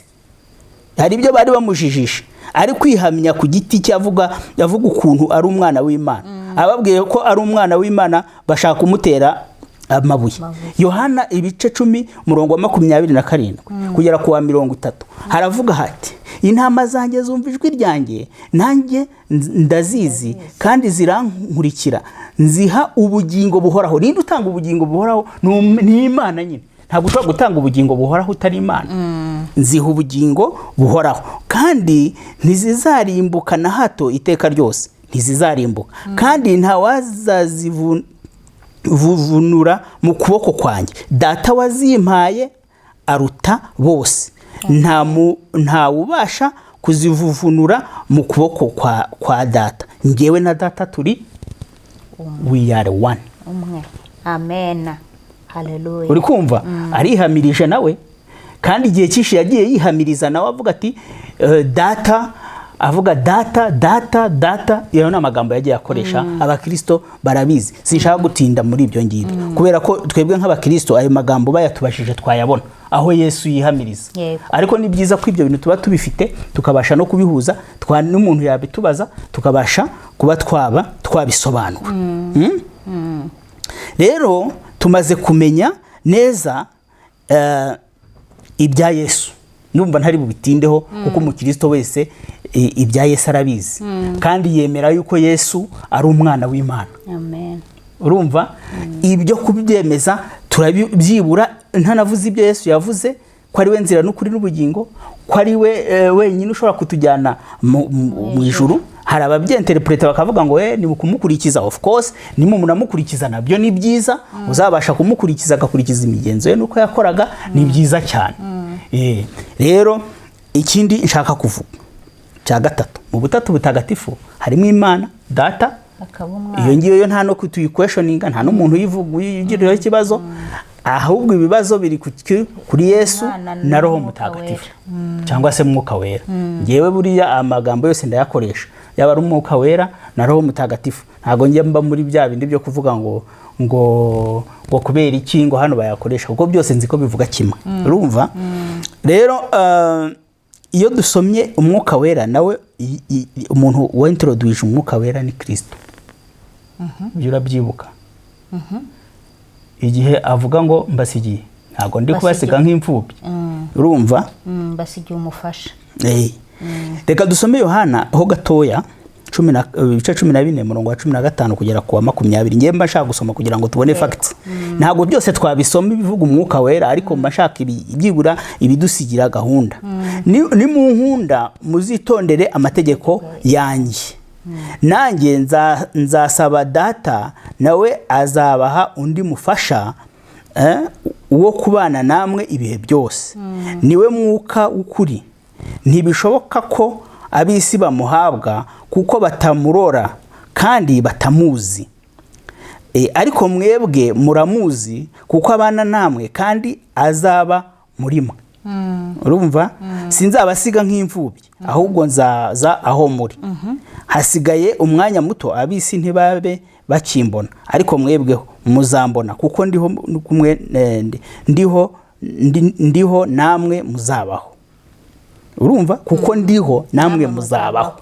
hari ibyo bari bamujijisha, ari kwihamya ku giti cye, avuga ukuntu ari umwana w'Imana. Ababwiye ko ari umwana w'Imana, bashaka kumutera amabuye. Amabuye. Yohana ibice 10, umurongo wa 27 kugera ku wa 30, haravuga hati: "Intama zanjye zumva ijwi ryanjye, nanjye ndazizi kandi zirankurikira, nziha ubugingo buhoraho." Ninde utanga ubugingo buhoraho? Ni Imana nyine. Ntabwo ushobora gutanga ubugingo buhoraho utari Imana. "Nziha ubugingo buhoraho, kandi ntizizarimbuka na hato, iteka ryose ntizizarimbuka, kandi ntawazazivunura mu kuboko kwanjye. Data wazimpaye aruta bose, ntawubasha kuzivuvunura mu kuboko kwa Data. Ngewe na Data turi, we are one." Umwe. Amen, haleluya. Uri kumva arihamirije nawe, kandi igihe cyinshi yagiye yihamiriza nawe avuga ati: "Data Avuga "Data, Data, Data." Iyo ni amagambo yagiye akoresha, abakirisito barabizi. Sinshaka gutinda muri ibyo ngibyo, kubera ko twebwe nk'abakirisito ayo magambo bayatubashije twayabona aho Yesu yihamiriza. Ariko ni byiza ko ibyo bintu tuba tubifite, tukabasha no kubihuza, n'umuntu yabitubaza tukabasha kuba twaba twabisobanura. Rero tumaze kumenya neza ibya Yesu. Numva ntari bubitindeho, kuko umukristo wese ibya Yesu arabizi, kandi yemera yuko Yesu ari umwana w'Imana. Amen. Urumva, ibyo kubyemeza turabyibura, ntanavuze ibyo Yesu yavuze, ko ari we nzira n'ukuri n'ubugingo, ko ari we wenyine ushobora kutujyana mu ijuru. Hari ababyenterepureta bakavuga ngo ni kumukurikiza. Of course, nimunamukurikiza nabyo ni byiza. Uzabasha kumukurikiza, agakurikiza imigenzo ye n'uko yakoraga, ni byiza cyane. Rero ikindi nshaka kuvuga cya gatatu, mu Butatu Butagatifu harimo Imana Data, akaba umwana. Iyo ngiyo yo nta no tuyiquestioninga, nta n'umuntu uyivuga uyigiriraho ikibazo. Ahubwo ibibazo biri kuri Yesu Umwana na Roho n'Umwuka Mutagatifu, cyangwa se Mwuka Wera. Ngewe buriya amagambo yose ndayakoresha, yaba ari Umwuka Wera na Roho Mutagatifu. Ntabwo njya mba muri bya bindi byo kuvuga ngo kubera iki ngo hano bayakoresha, kuko byose nzi ko bivuga kimwe. Urumva rero, iyo dusomye Umwuka Wera nawe, umuntu waintroduije Umwuka Wera ni Kirisito. Ibyo urabyibuka, igihe avuga ngo "Mbasigiye, ntabwo ndi kubasiga nk'imfubyi." Urumva? Basigiye umufasha. Reka dusome Yohana ho gatoya, ibice 14, murongo wa 15 kugera ku wa 20. Ngewe mba nshaka gusoma kugira ngo tubone facts. Ntabwo byose twabisoma ibivuga Umwuka Wera, ariko mba nshaka byibura ibidusigira gahunda. Ni "Munkunda muzitondere amategeko yanjye. Nanjye nzasaba Data, nawe azabaha undi mufasha wo kubana namwe ibihe byose. Niwe Mwuka w'ukuri. Ntibishoboka ko ab'isi bamuhabwa, kuko batamurora kandi batamuzi. Ariko mwebwe muramuzi, kuko abana namwe kandi azaba muri mwe." Urumva? "Sinzabasiga nk'imfubyi, ahubwo nzaza aho muri. Hasigaye umwanya muto, ab'isi ntibabe bakimbona, ariko mwebweho muzambona, kuko ndiho kumwe ndiho ndiho namwe muzabaho." Urumva? "Kuko ndiho, namwe muzabaho."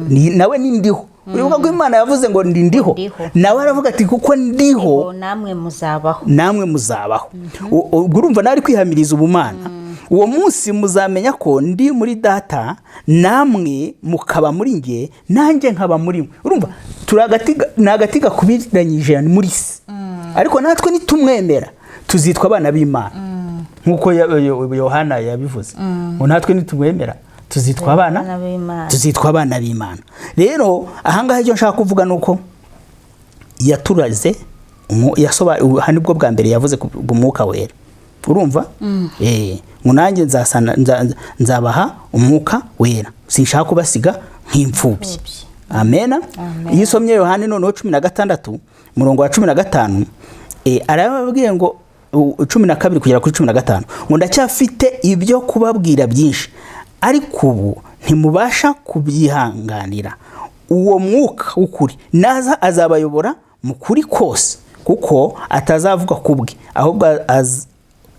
Nawe ni "ndiho". Uribuka ko Imana yavuze ngo "Ndi ndiho"? Ndiho. Nawe aravuga ati "Kuko ndiho, ngo namwe muzabaho." Namwe muzabaho. Ubwo urumva nawe ari kwihamiriza ubumana. "Uwo munsi muzamenya ko ndi muri Data, namwe mukaba muri nge, nanjye nkaba muri mwe." Urumva, turi agati ni agati gakubiranyije muri se, ariko natwe nitumwemera tuzitwa abana b'Imana, nk'uko Yohana yabivuze ngo natwe nitumwemera tuzitwa abana abana b'Imana. Tuzitwa abana b'Imana. Rero ahangaha icyo nshaka kuvuga ni uko yaturaze aha nibwo bwa mbere yavuze ku Mwuka Wera. Urumva? Ngo "Nanjye nzabaha Umwuka Wera, sinshaka kubasiga nk'imfubyi." Imfubyi. Amena. Amen. Iyo usomye Yohani noneho 16, murongo wa 15, arababwiye ngo 12 kugera kuri 15, ngo "Ndacyafite ibyo kubabwira byinshi, ariko ubu ntimubasha kubyihanganira. Uwo Mwuka w'ukuri naza, azabayobora mu kuri kose, kuko atazavuga ku bwe, ahubwo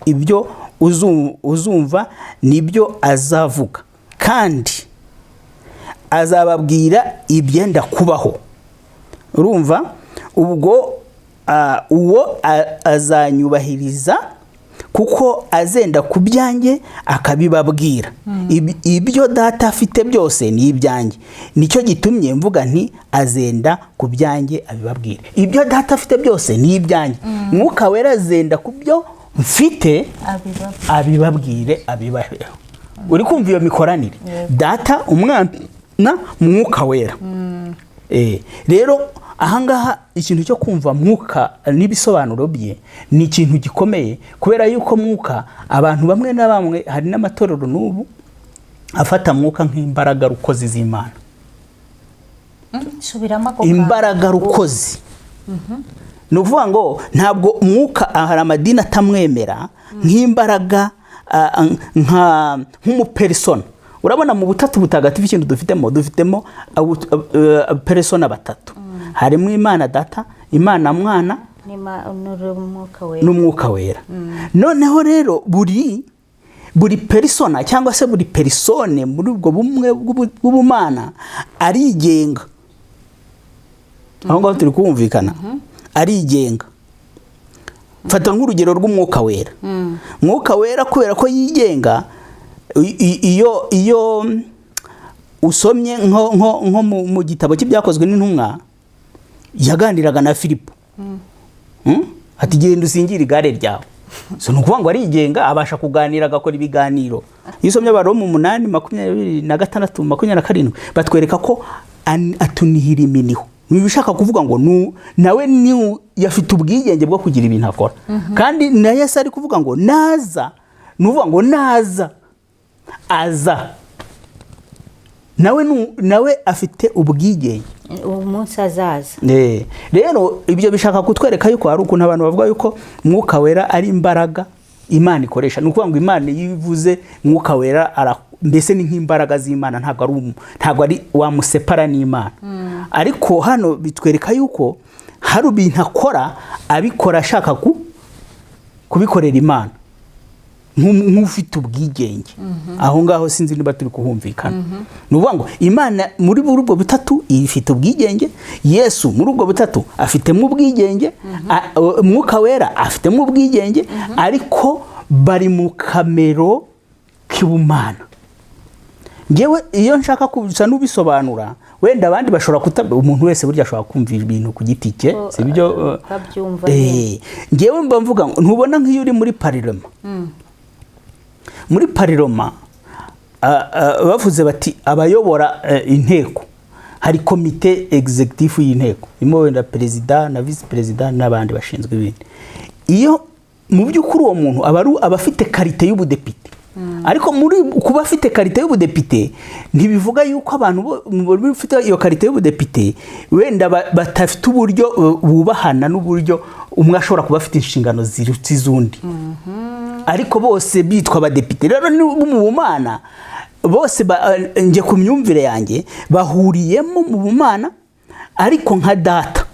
ibyo uzumva nibyo azavuga, kandi azababwira ibyenda kubaho." Urumva? Ubwo uwo azanyubahiriza, kuko azenda ku byanjye akabibabwira. Ibyo Data afite byose ni ibyanjye. Nicyo gitumye mvuga nti azenda ku byanjye abibabwira. Ibyo Data afite byose ni ibyanjye. Mwuka Wera azenda ku byo mfite abibabwira, abibabwire, abibaheho. Uri kumva iyo mikoranire? Data, Umwana, Mwuka Wera. Rero ahangaha ikintu cyo kumva Mwuka n'ibisobanuro bye ni ikintu gikomeye, kubera yuko Mwuka, abantu bamwe na bamwe, hari n'amatorero n'ubu afata Mwuka nk'imbaraga rukozi z'Imana. Subiramo ako kantu. Imbaraga rukozi, ni ukuvuga ngo ntabwo Mwuka, hari amadini atamwemera nk'imbaraga, nk'umupersona. Urabona, mu Butatu Butagatifu ikintu dufitemo persona batatu: harimo Imana Data, Imana Mwana n'Umwuka Wera. n'Umwuka Wera. Noneho rero buri persona cyangwa se buri personne muri ubwo bumwe bw'ubumana arigenga. Aho ngaho turi kumvikana? Arigenga. Fata nk'urugero rw'Umwuka Wera. Mwuka Wera, kubera ko yigenga, iyo usomye nko mu gitabo cy'Ibyakozwe n'Intumwa, yaganiraga na Filipo. Ati: "Genda usingire igare ryawe." So ni ukuvuga ngo arigenga, abasha kuganira, agakora ibiganiro. Iyo usomye Abaroma 8:26, 27, batwereka ko atunihira iminiho. Ni ibishaka kuvuga ngo nawe ni yafite ubwigenge bwo kugira ibintu akora. Kandi na Yesu ari kuvuga ngo naza, ni ukuvuga ngo naza aza nawe nawe afite ubwigenge. Umunsi azaza. Rero ibyo bishaka kutwereka yuko hari ukuntu abantu bavuga yuko Mwuka Wera ari imbaraga Imana ikoresha. Ni ukuvuga ngo Imana iyo ivuze Mwuka Wera, mbese ni nk'imbaraga z'Imana, ntabwo ari wamusepara n'Imana. Ariko hano bitwereka yuko hari ibintu akora, abikora ashaka kubikorera Imana nk'ufite ubwigenge. Aho ngaho sinzi niba turi kuhumvikana. Ni ukuvuga ngo Imana muri ubwo butatu ifite ubwigenge, Yesu muri ubwo butatu afitemo ubwigenge, Mwuka Wera afitemo ubwigenge, ariko bari mu kamero k'ubumana. Ngewe iyo nshaka gusa n'ubisobanura, wenda abandi bashobora kuta, umuntu wese burya ashobora kumva ibintu ku giti cye. Ko, si byo? Babyumva nyine. Ngewe mba mvuga ngo ntubona nk'iyo uri muri parlement, muri parlement bavuze bati abayobora inteko, hari komite executive y'inteko irimo wenda perezida na visi perezida n'abandi bashinzwe ibindi. Iyo mu by'ukuri uwo muntu aba afite qualité y'ubudepite, ariko muri kuba afite qualité y'ubudepite ntibivuga yuko abantu bafite iyo qualité y'ubudepite wenda badafite uburyo bubahana n'uburyo umwe ashobora kuba afite inshingano ziruta iz'undi, ariko bose bitwa abadepite. Rero ni mu bumana bose njye ku myumvire yanjye bahuriyemo mu bumana, ariko nka Data,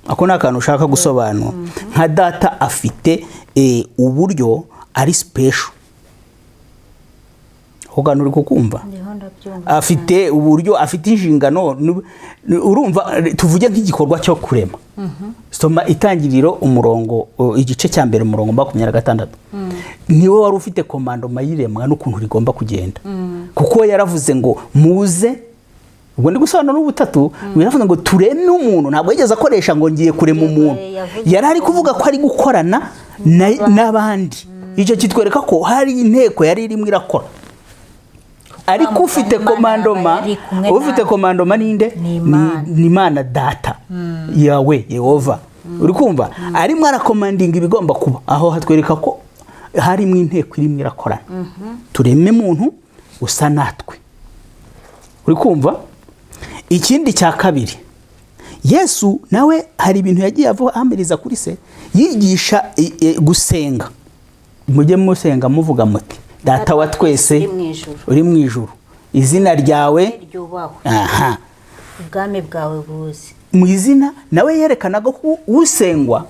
ako ni akantu ushaka gusobanura, nka Data afite uburyo ari special. Ako kantu uri kukumva? Ndiho ndabyumva. Afite uburyo, afite inshingano. Urumva, tuvuge nk'igikorwa cyo kurema. Soma Itangiriro, umurongo igice cya mbere, umurongo 26. Niwe wari ufite commandement y'iremwa n'ukuntu rigomba kugenda, kuko yaravuze ngo muze. Ubwo ndi gusobanura n'ubutatu. Yaravuze ngo tureme umuntu, ntabwo yigeze akoresha ngo ngiye kurema Yego, umuntu. Yavuze Yari ari kuvuga ko ari gukorana n'abandi. Icyo kitwereka ko hari inteko yari irimo irakora, ariko ufite Imana commandement yari kumwe ufite nawe. Commandement ninde? Ni Imana. Ni Imana Data yawe, Yehova. Uri kumva, arimo arakomandinga ibigomba kuba. Aho hatwereka ko harimo inteko irimo irakorana: tureme muntu usa natwe. Uri kumva? Ikindi cya kabiri, Yesu nawe hari ibintu yagiye ahamiriza kuri se, yigisha gusenga: mujye musenga muvuga muti: 'Data wa twese uri mu ijuru, uri mu ijuru, izina ryawe ryubahwe, aha, ubwami bwawe buze.'" Mu izina nawe yerekanaga ko usengwa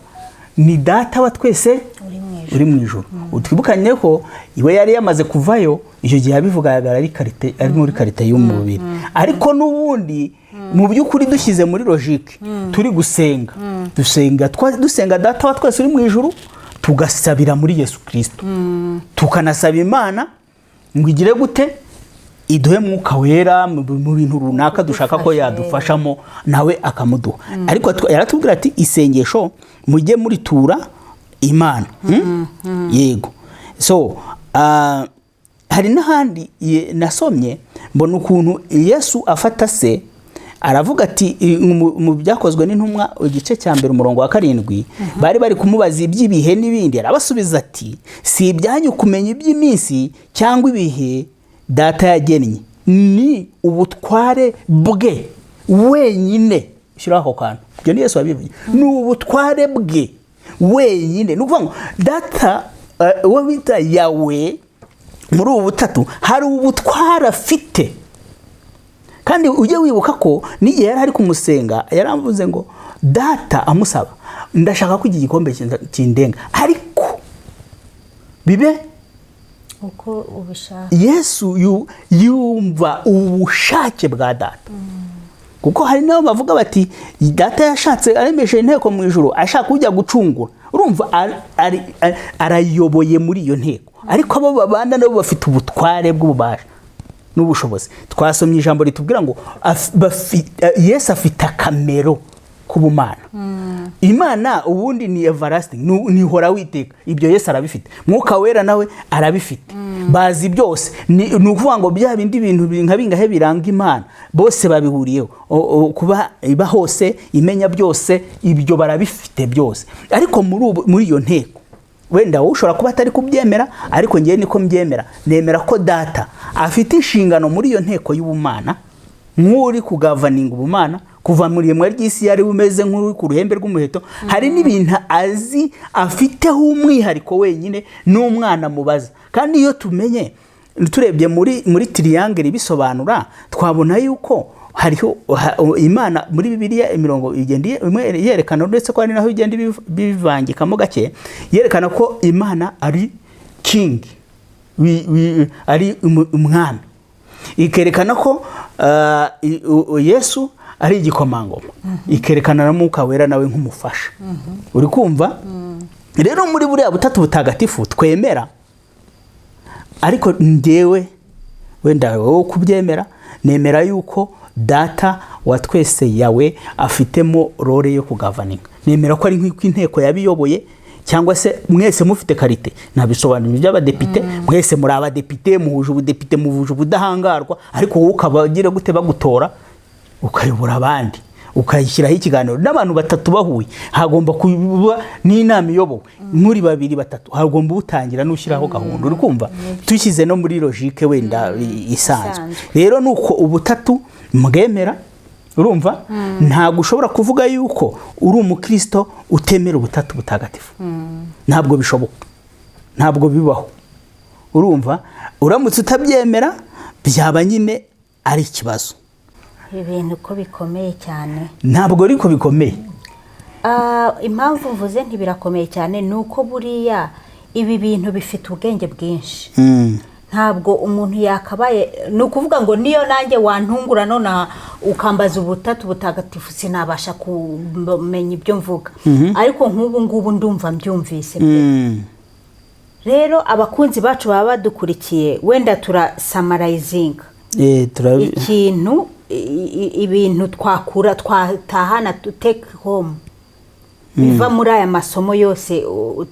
ni Data wa twese uri mu ijuru. Uri mu ijuru. Twibukanye ko iwe yari yamaze kuvayo icyo gihe yabivugaga, ari qualité, ari muri qualité y'umubiri. Ariko n'ubundi mu by'ukuri dushyize muri logique, turi gusenga, dusenga dusenga Data wa twese uri mu ijuru, tugasabira muri Yesu Kirisito, tukanasaba Imana ngo igire gute? Iduhe Mwuka Wera mu bintu runaka dushaka ko Kudufasha, yadufashamo, nawe akamuduha. Ariko yaratubwira ati: "Isengesho mujye muritura Imana." Yego. So hari n'ahandi nasomye mbona ukuntu Yesu afata se, aravuga ati mu Byakozwe n'Intumwa, igice cya mbere, umurongo wa 7, bari kumubaza iby'ibihe n'ibindi, arabasubiza ati: "Si ibyanyu kumenya iby'iminsi cyangwa ibihe Data yagennye, ni ubutware bwe wenyine." Shyiraho ako kantu. Ibyo ni Yesu wabivuye, ni ubutware bwe wenyine. Ni ukuvuga ngo Data, uwo bita Yawe. Muri ubu butatu hari ubutware afite. Kandi ujye wibuka ko n'igihe yari ari kumusenga yaravuze ngo: "Data," amusaba, "ndashaka ko iki gikombe kindenga, ariko bibe uko ubishaka." Yesu yumva ubushake bwa Data, kuko hari n'abo bavuga bati: "Data yashatse, aremeshe inteko mu ijuru, ashaka kujya gucungura." Urumva arayoboye muri iyo nteko, ariko abo babana nabo bafite ubutware bw'ububasha n'ubushobozi. Twasomye ijambo ritubwira ngo Yesu afite akamero k'ubumana. Imana ubundi ni everlasting, ni ihora witeka. Ibyo Yesu arabifite, Mwuka Wera nawe arabifite, bazi byose. Ni ukuvuga ngo bya bindi bintu nka bingahe biranga Imana bose babihuriyeho. Kuba iba hose, imenya byose, ibyo barabifite byose. Ariko muri iyo nteko, wenda wowe ushobora kuba atari kubyemera, ariko ngewe niko mbyemera. Nemera ko Data afite inshingano muri iyo nteko y'ubumana, nk'uri kugoverninga ubumana kuva mu iremwa ry'isi, yari umeze nk'uri ku ruhembe rw'umuheto. Hari n'ibintu azi, afiteho umwihariko wenyine n'umwana mubaza. Kandi iyo tumenye, turebye muri triangle ibisobanura, twabona yuko hariho Imana muri Bibiliya, imirongo igenda imwe yerekana, uretse ko hari naho igenda bivangikamo gake, yerekana ko Imana ari king, ari umwami, ikerekana ko Yesu ari igikomangoma, ikerekana na Mwuka Wera nawe nk'umufasha. Uri kumva rero, muri buriya butatu butagatifu twemera, ariko njyewe, wenda wowe kubyemera, nemera yuko Data wa twese yawe afitemo role yo kugoverninga. Nemera ko ari nk'uko inteko yabiyoboye, cyangwa se mwese mufite qualité, ntabisobanuro by'abadepite, mwese muri abadepite, muhuje ubudepite, muhuje ubudahangarwa, ariko wowe ukaba ugira gute? Bagutora ukayobora abandi, ukayishyiraho ikiganiro n'abantu batatu bahuye, hagomba kuba n'inama iyobowe muri babiri batatu, hagomba utangira n'ushyiraho gahunda. Uri kumva, dushyize no muri logique wenda isanzwe. Isanzwe. Rero ni uko ubutatu mbwemera. Urumva, ntabwo ushobora kuvuga yuko uri umukristo utemera ubutatu butagatifu. Ntabwo bishoboka, ntabwo bibaho. Urumva, uramutse utabyemera byaba nyine ari ikibazo. Ibintu ko bikomeye cyane! Ntabwo ariko bikomeye. Impamvu mvuze ntibirakomeye cyane ni uko buriya ibi bintu bifite ubwenge bwinshi. Ntabwo umuntu yakabaye, ni ukuvuga ngo niyo nanjye wantungura nonaha ukambaza ubutatu butagatifu, sinabasha kumenya ibyo mvuga, ariko nk'ubu ngubu ndumva mbyumvise pe. Rero abakunzi bacu baba badukurikiye, wenda turasummarizinga ikintu, ibintu twakura, twatahana, take home biva muri aya masomo yose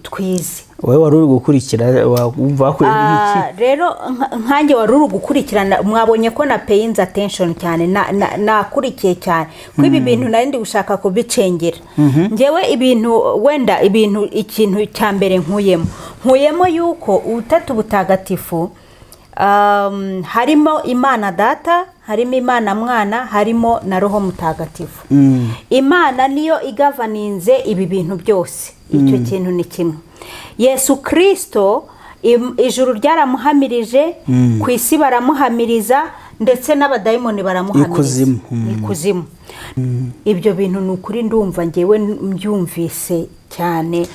twize. Wowe wari uri gukurikira, wumva wakuyemo iki? Rero nkanjye wari uri gukurikirana, mwabonye ko na payinze attention cyane, nakurikiye cyane ko ibi bintu nari ndi gushaka kubicengera. Ngewe ibintu, wenda ibintu, ikintu cya mbere nkuyemo yuko ubutatu butagatifu harimo Imana Data, harimo Imana Mwana, harimo na Roho Mutagatifu. Imana niyo igoverninze ibi bintu byose. Icyo kintu ni kimwe. Yesu Kirisito, ijuru ryaramuhamirije, ku isi baramuhamiriza, ndetse n'abadayimoni baramuhamiriza. Ikuzimu. Ikuzimu. Ibyo bintu ni ukuri, ndumva ngewe mbyumvise cyane.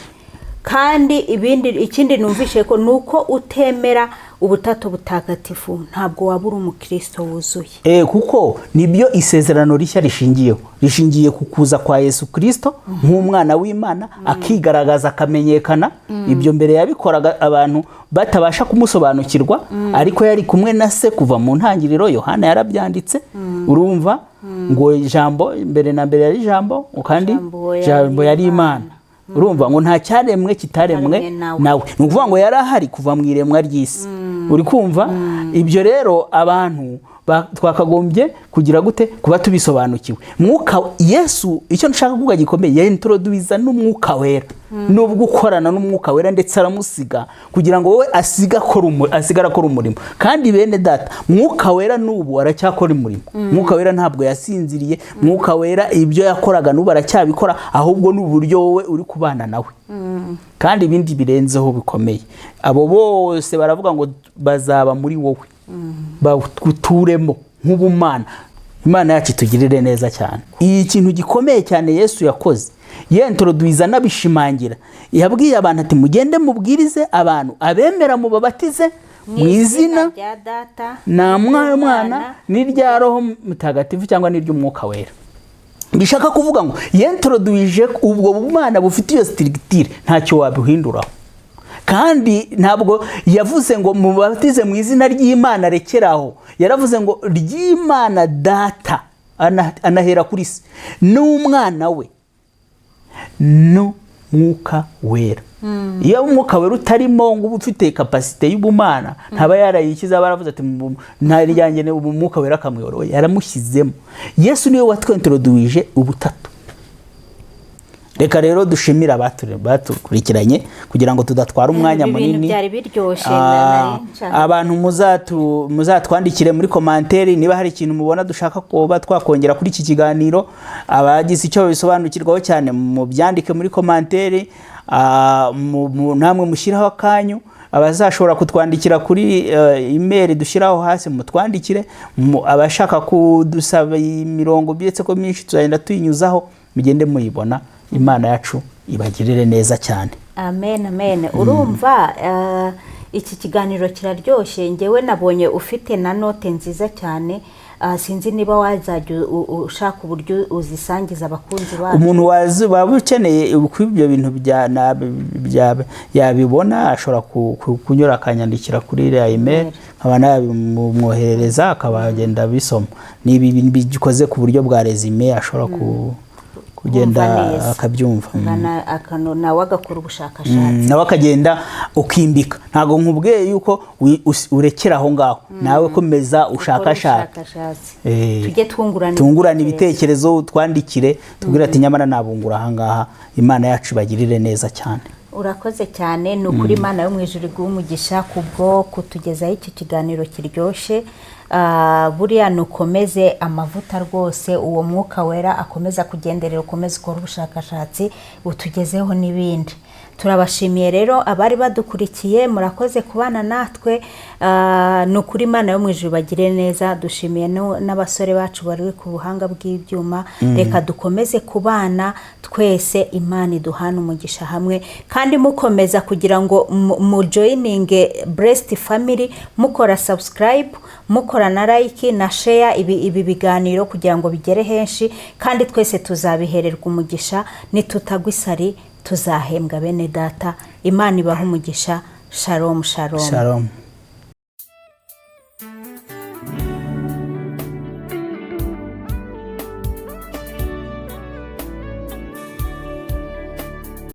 Kandi ibindi, ikindi numvishe ko ni uko utemera ubutatu butagatifu ntabwo waba uri umukristo wuzuye. Kuko nibyo isezerano rishya rishingiyeho, rishingiye ku kuza kwa Yesu Kirisito nk'umwana w'Imana, akigaragaza, akamenyekana. Ibyo mbere yabikoraga abantu batabasha kumusobanukirwa, ariko yari kumwe na Se kuva mu ntangiriro. Yohana yarabyanditse. Urumva ngo ijambo, mbere na mbere yari ijambo, kandi Jambo yari Jambo yari Imana. Urumva ngo nta cyaremwe kitaremwe Kitaremwe nawe. nawe. Ni ukuvuga ngo yari ahari kuva mu iremwa ry'isi. Uri kumva, ibyo rero abantu Twakagombye kugira gute kuba tubisobanukiwe. Mwuka Yesu, icyo nshaka kuvuga gikomeye, yaintroduiza n'Umwuka Wera, nubwo ukorana n'Umwuka Wera, ndetse aramusiga kugira ngo wowe asigare akora umurimo. Kandi bene data, Mwuka Wera n'ubu aracyakora umurimo. Mwuka Wera ntabwo yasinziriye. Mwuka Wera ibyo yakoraga n'ubu aracyabikora, ahubwo ni uburyo wowe uri kubana nawe. Kandi ibindi birenzeho bikomeye, abo bose baravuga ngo bazaba muri wowe, baguturemo nk'ubumana. Imana yacu itugirire neza cyane. Iyi kintu gikomeye cyane Yesu yakoze, yentroduiza, anabishimangira, yabwiye abantu ati: "Mugende mubwirize abantu, abemera mubabatize mu izina rya Data na Mwana n'irya Roho Mutagatifu cyangwa n'iry'Umwuka Wera." Bishaka kuvuga ngo yentroduije ubwo bumana bufite iyo structure, ntacyo wabuhinduraho. Kandi ntabwo yavuze ngo mubatize mu izina ry'Imana rekeraho, yaravuze ngo ry'Imana Data, anahera kuri Se n'Umwana we n'Umwuka Wera. Iyo Umwuka Wera utarimo ngo ube ufite capacité y'ubumana, ntaba yarayikiza. Aba yaravuze ati nta ryanjye, ni Umwuka Wera akamuyobora. Yaramushyizemo. Yesu niwe watwentroduije ubutatu. Reka rero dushimire abatukurikiranye kugira ngo tudatwara umwanya Ibi bintu munini. byari biryoshye, nari nshaka- Abantu muzatwandikire muri commentaire niba hari ikintu mubona dushaka kuba twakongera kuri iki kiganiro. Abagize icyo babisobanukirwaho cyane mubyandike muri commentaire, namwe mushyiraho akanyu. Abazashobora kutwandikira kuri email dushyiraho hasi, mutwandikire. Abashaka kudusaba imirongo byetse ko myinshi tuzagenda tuyinyuzaho, mugende muyibona. Imana yacu ibagirire neza cyane. Amen, amen. Urumva, iki kiganiro kiraryoshye. Ngewe nabonye ufite na note nziza cyane. Sinzi niba wazajya ushaka uburyo uzisangiza abakunzi bacu. Umuntu wazi waba ukeneye uko ibyo bintu yabibona, ashobora kunyura akanyandikira kuri iriya email, nkaba nabimwoherereza akaba agenda abisoma. Ni ibi bikoze ku buryo bwa résumé, ashobora kugenda Kumva neza. akabyumva. Nawe agakora ubushakashatsi. Nawe akagenda ukimbika. Ntabwo nkubwiye yuko urekera aho ngaho, nawe komeza ushakashaka. Ubushakashatsi. Tujye twungurana tungurana ibitekerezo. Ibitekerezo, twandikire, tubwire ati: "Nyamara nabungura ahangaha." Imana yacu ibagirire neza cyane. Urakoze cyane, ni ukuri. Imana yo mu ijuru iguhe umugisha kubwo kutugezaho iki kiganiro kiryoshye. Buriya nukomeze amavuta rwose, uwo Mwuka Wera akomeza kugenderera, ukomeze ukore ubushakashatsi, utugezeho n'ibindi. Turabashimiye rero abari badukurikiye, murakoze kubana natwe. Ni ukuri, Imana yo mu ijuru bagire neza. Dushimiye n'abasore bacu bari ku buhanga bw'ibyuma. Reka dukomeze kubana twese, Imana iduhane umugisha hamwe. Kandi mukomeza kugira ngo mujoininge Blessed Family, mukora subscribe, mukora na like na share ibi biganiro kugira ngo bigere henshi, kandi twese tuzabihererwa umugisha. Nitutagwa isari tuzahembwa. Bene data, Imana ibahe umugisha. Shalom, shalom. Shalom.